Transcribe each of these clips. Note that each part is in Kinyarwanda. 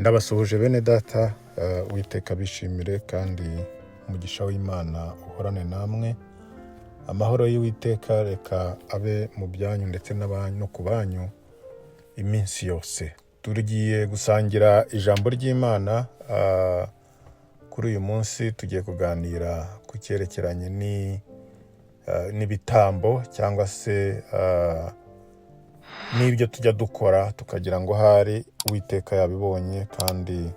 Ndabasuhuje bene data, Uwiteka abishimire kandi umugisha w'Imana uhorane namwe. Amahoro y'Uwiteka reka abe mu byanyu ndetse no ku banyu iminsi yose. Tugiye gusangira ijambo ry'Imana. Kuri uyu munsi tugiye kuganira ku cyerekeranye n'ibitambo cyangwa se n'ibyo tujya dukora tukagira ngo ahari Uwiteka yabibonye, kandi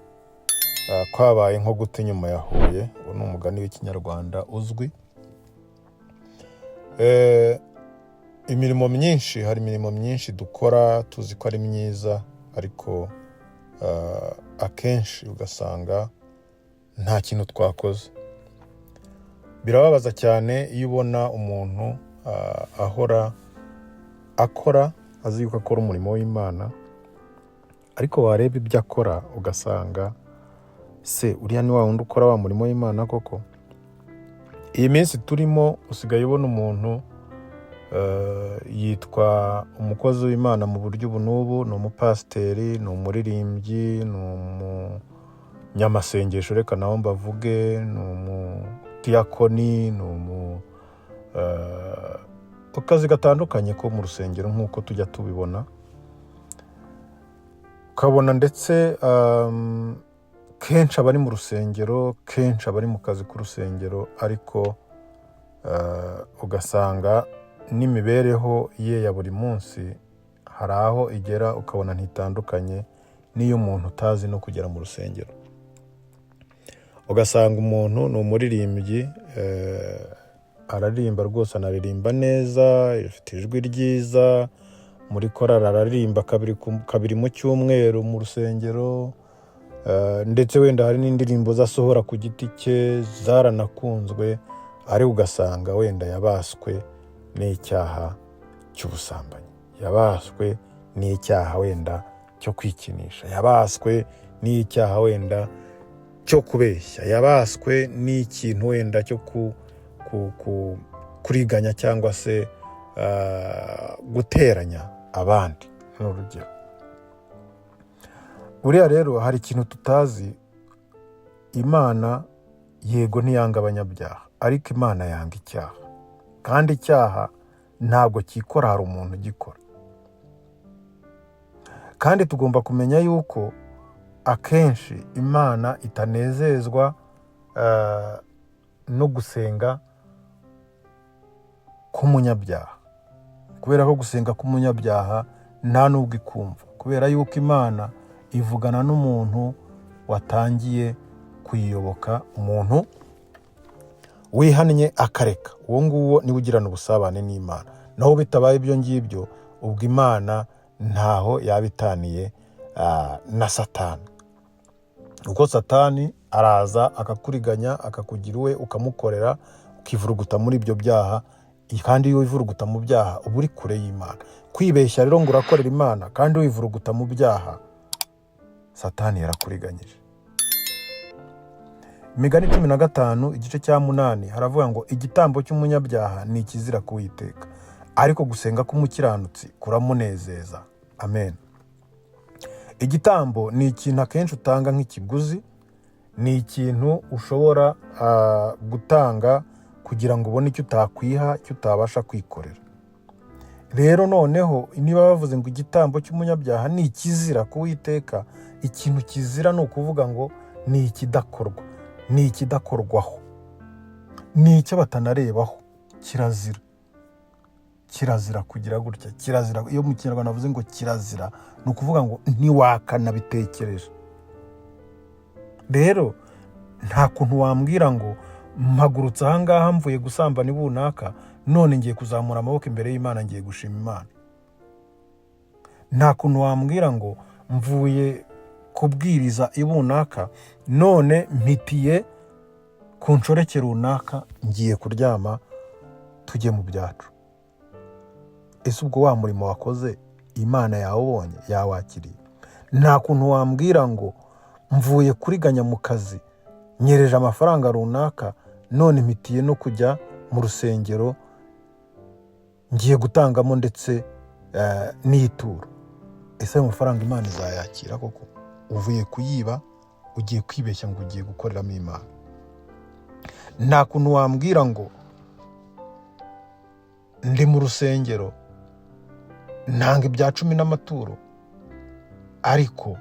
kwabaye nko guta inyuma ya Huye. Uwo ni umugani w'Ikinyarwanda uzwi. Imirimo myinshi, hari imirimo myinshi dukora tuzi ko ari myiza, ariko akenshi ugasanga nta kintu twakoze. Birababaza cyane iyo ubona umuntu ahora akora azi yuko akora umurimo w'Imana, ariko wareba ibyo akora ugasanga se uriya ni wa wundi ukora wa murimo w'Imana koko? Iyi minsi turimo usigaye ubona umuntu yitwa umukozi w'Imana mu buryo ubu n'ubu, ni umupasiteri, ni umuririmbyi, ni umunyamasengesho, reka nawe mbavuge, ni umudiyakoni, ni akazi gatandukanye ko mu rusengero nk'uko tujya tubibona. Ukabona ndetse kenshi abari mu rusengero, kenshi abari mu kazi k'urusengero, ariko ugasanga n'imibereho ye ya buri munsi hari aho igera ukabona ntitandukanye n'iy'umuntu utazi no kugera mu rusengero. Ugasanga umuntu ni umuririmbyi, araririmba rwose, anaririmba neza, afite ijwi ryiza, muri korali araririmba kabiri mu cyumweru mu rusengero, ndetse wenda hari n'indirimbo asohora ku giti cye zaranakunzwe, ariko ugasanga wenda yabaswe n'icyaha cy'ubusambanyi, yabaswe n'icyaha wenda cyo kwikinisha, yabaswe n'icyaha wenda cyo kubeshya, yabaswe n'ikintu wenda cyo kuriganya cyangwa se guteranya abandi, ni urugero. Buriya rero hari ikintu tutazi. Imana yego ntiyanga abanyabyaha, ariko Imana yanga icyaha, kandi icyaha ntabwo cyikora, hari umuntu ugikora. Kandi tugomba kumenya yuko akenshi Imana itanezezwa no gusenga k'umunyabyaha, kubera ko gusenga k'umunyabyaha nta n'ubwo ikumva, kubera yuko Imana ivugana n'umuntu watangiye kuyiyoboka, umuntu wihannye akareka, uwo nguwo niwe ugirana ubusabane n'Imana. Naho bitabaye ibyo ngibyo, ubwo Imana ntaho yaba itaniye na Satani, kuko Satani araza akakuriganya, akakugira uwe, ukamukorera, ukivuruguta muri ibyo byaha. Kandi iyo wivuruguta mu byaha uba uri kure y'Imana. Kwibeshya rero ngo urakorera Imana kandi wivuruguta mu byaha, Satani yarakuriganyije. Imigani 15 igice cya 8 haravuga ngo: "Igitambo cy'umunyabyaha ni ikizira ku Uwiteka, ariko gusenga k'umukiranutsi kuramunezeza." Amen. Igitambo ni ikintu akenshi utanga nk'ikiguzi, ni ikintu ushobora gutanga kugira ngo ubone icyo utakwiha, icyo utabasha kwikorera. Rero noneho niba bavuze ngo igitambo cy'umunyabyaha ni ikizira ku Uwiteka, ikintu kizira ni ukuvuga ngo ni ikidakorwa, ni ikidakorwaho, ni icyo batanarebaho. Kirazira, kirazira kugira gutya, kirazira. Iyo mu Kinyarwanda bavuze ngo kirazira, ni ukuvuga ngo ntiwakanabitekereje. Rero nta kuntu wambwira ngo mpagurutse ahangaha mvuye gusambana ibunaka, none ngiye kuzamura amaboko imbere y'Imana, ngiye gushima Imana. Nta kuntu wambwira ngo mvuye kubwiriza ibunaka, none mpitiye ku nshoreke runaka, ngiye kuryama, tujye mu byacu. Ese ubwo wa murimo wakoze Imana yawubonye, yawakiriye? Nta kuntu wambwira ngo mvuye kuriganya mu kazi, nyereje amafaranga runaka, none mpitiye no kujya mu rusengero, ngiye gutangamo ndetse n'ituro. Ese ayo mafaranga Imana izayakira koko? Uvuye kuyiba, ugiye kwibeshya ngo ugiye gukoreramo Imana. Nta kuntu wambwira ngo ndi mu rusengero, ntanga ibya cumi n'amaturo, ariko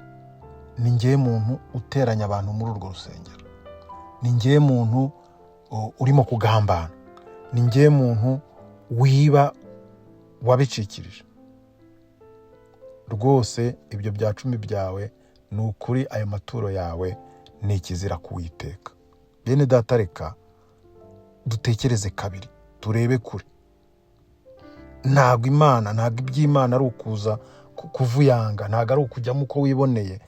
ni ngewe muntu uteranya abantu muri urwo rusengero, ni ngewe muntu urimo kugambana, ni ngewe muntu wiba wabicikirije. Rwose ibyo bya cumi byawe, ni ukuri, ayo maturo yawe ni ikizira kuwiteka. Bene data, reka dutekereze kabiri, turebe kure. Ntabwo Imana, ntabwo iby'Imana ari ukuza kuvuyanga, ntabwo ari ukujyamo uko wiboneye.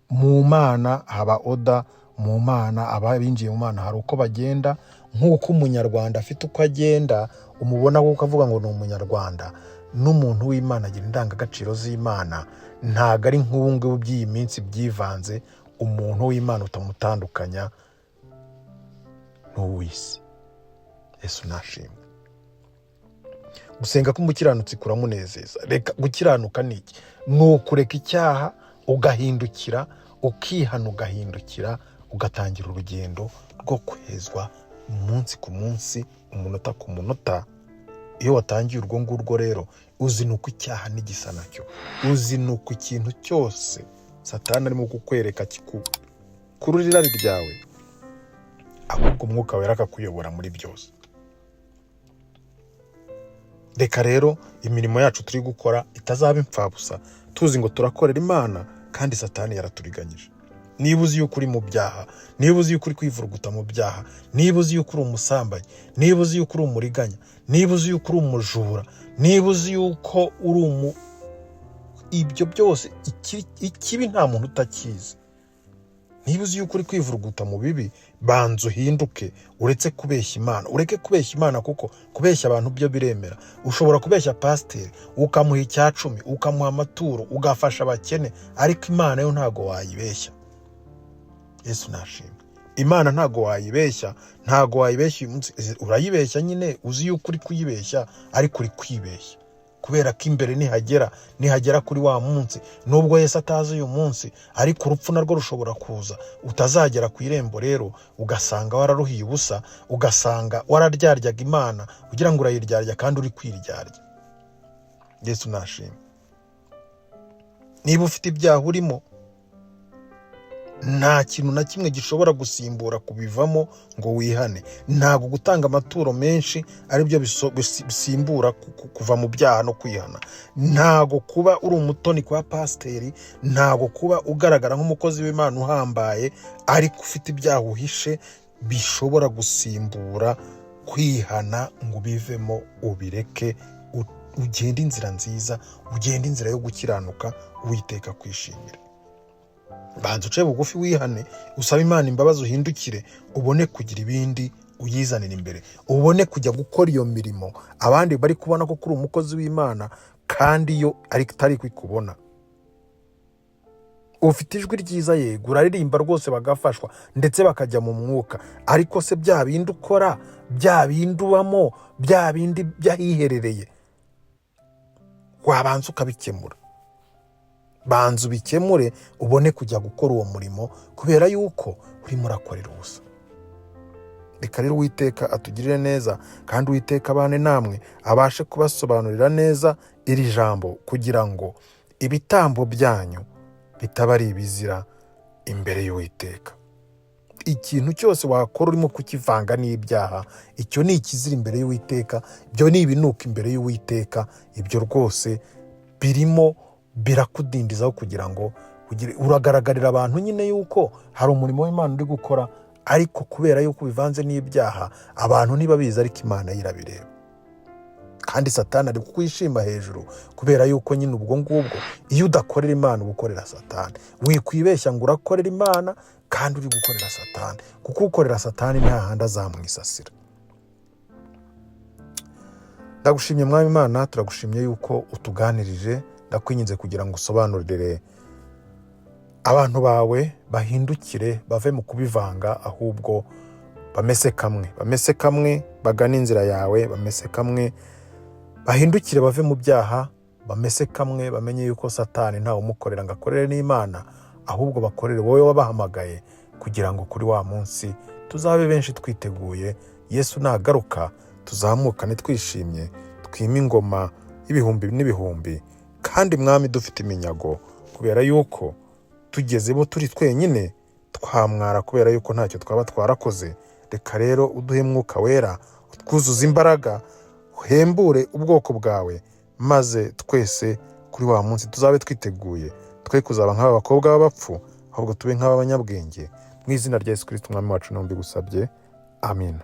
Mu Mana haba order. Mu Mana, abinjiye mu Mana hari uko bagenda. Nk'uko Umunyarwanda afite uko agenda, umubona kuko avuga ngo ni Umunyarwanda, n'umuntu w'Imana agira indangagaciro z'Imana. Ntabwo ari nk'ubu ngubu by'iyi minsi byivanze, umuntu w'Imana utamutandukanya n'uw'isi. Yesu nashimwe. Gusenga k'umukiranutsi kuramunezeza. Reka, gukiranuka ni iki? Ni ukureka icyaha, ugahindukira, ukihana, ugahindukira, ugatangira urugendo rwo kwezwa umunsi ku munsi, umunota ku munota. Iyo watangiye urwo ngurwo rero, uzinukwa icyaha n'igisa nacyo, uzinukwa ikintu cyose Satani arimo kukwereka kikukurura irari ryawe, ahubwo Umwuka Wera akakuyobora muri byose. Reka rero imirimo yacu turi gukora itazaba imfabusa, tuzi ngo turakorera Imana kandi Satani yaraturiganyije. Niba uzi yuko uri mu byaha, niba uzi yuko uri kwivuruguta mu byaha, niba uzi yuko uri umusambanyi, niba uzi yuko uri umuriganya, niba uzi yuko uri umujura, niba uzi yuko uri umu ibyo byose, ikibi nta muntu utakizi, niba uzi yuko uri kwivuruguta mu bibi, banza uhinduke, uretse kubeshya Imana, ureke kubeshya Imana, kuko kubeshya abantu byo biremera. Ushobora kubeshya pasiteri, ukamuha icya cumi, ukamuha amaturo, ugafasha abakene, ariko Imana yo ntabwo wayibeshya. Yesu nashimwe. Imana ntabwo wayibeshya, ntabwo wayibeshya. Uyu munsi urayibeshya nyine, uzi yuko uri kuyibeshya, ariko uri kwibeshya kubera ko imbere nihagera kuri wa munsi, nubwo Yesu atazi uyu munsi, ariko urupfu narwo rushobora kuza, utazagera ku irembo rero ugasanga wararuhiye ubusa, ugasanga wararyaryaga Imana ugira ngo urayiryarya kandi uri kwiryarya. Yesu nashimwe. Niba ufite ibyaha urimo, nta kintu na kimwe gishobora gusimbura kubivamo ngo wihane. Ntabwo gutanga amaturo menshi aribyo bisimbura kuva mu byaha no kwihana. Ntabwo kuba uri umutoni kwa pasiteri, ntabwo kuba ugaragara nk'umukozi w'Imana uhambaye ariko ufite ibyaha uhishe, bishobora gusimbura kwihana ngo ubivemo, ubireke, ugende inzira nziza, ugende inzira yo gukiranuka, Uwiteka kwishimira. Banza uce bugufi, wihane, usabe Imana imbabazi, uhindukire, ubone kugira ibindi uyizanira imbere, ubone kujya gukora iyo mirimo abandi bari kubona ko kuri umukozi w'Imana kandi yo itari kukubona. Ufite ijwi ryiza, yego, uraririmba rwose bagafashwa ndetse bakajya mu mwuka, ariko se bya bindi ukora, bya bindi ubamo, bya bindi by'ahiherereye, wabanza ukabikemura? Banza ubikemure, ubone kujya gukora uwo murimo, kubera yuko urimo urakorera ubusa. Reka rero Uwiteka atugirire neza, kandi Uwiteka abane namwe, abashe kubasobanurira neza iri jambo kugira ngo ibitambo byanyu bitaba ari ibizira imbere y'Uwiteka. Ikintu cyose wakora urimo kukivanga n'ibyaha, icyo ni ikizira imbere y'Uwiteka, ibyo ni ibinuka imbere y'Uwiteka. Ibyo rwose birimo birakudindizaho kugira ngo uragaragarira abantu nyine yuko hari umurimo w'Imana uri gukora, ariko kubera yuko bivanze n'ibyaha, abantu ntibabizi, ariko Imana yo irabireba. Kandi Satani ari kukwishima hejuru, kubera yuko nyine ubwo ngubwo iyo udakorera Imana uba ukorera Satani. Wikwibeshya ngo urakorera Imana kandi uri gukorera Satani, kuko ukorera Satani nta handi azamwisasira. Ndagushimye Mwami Imana, turagushimye yuko utuganirije. Ndakwinginze kugira ngo usobanurire abantu bawe, bahindukire, bave mu kubivanga, ahubwo bamese kamwe, bamese kamwe, bagane inzira yawe, bamese kamwe, bahindukire, bave mu byaha, bamese kamwe, bamenye yuko Satani ntawe umukorera ngo akorere n'Imana. Ahubwo bakorere wowe wabahamagaye, kugira ngo kuri wa munsi tuzabe benshi twiteguye. Yesu nagaruka, tuzamukane twishimye, twime ingoma y'ibihumbi n'ibihumbi, kandi Mwami, dufite iminyago, kubera yuko tugezemo turi twenyine twamwara, kubera yuko ntacyo twaba twarakoze. Reka rero uduhe Mwuka Wera, utwuzuze imbaraga, uhembure ubwoko bwawe, maze twese kuri wa munsi tuzabe twiteguye, twe kuzaba nk'aba bakobwa b'abapfu, ahubwo tube nk'ab'abanyabwenge. Mu izina rya Yesu Kirisiti Umwami wacu niho mbigusabye, amina.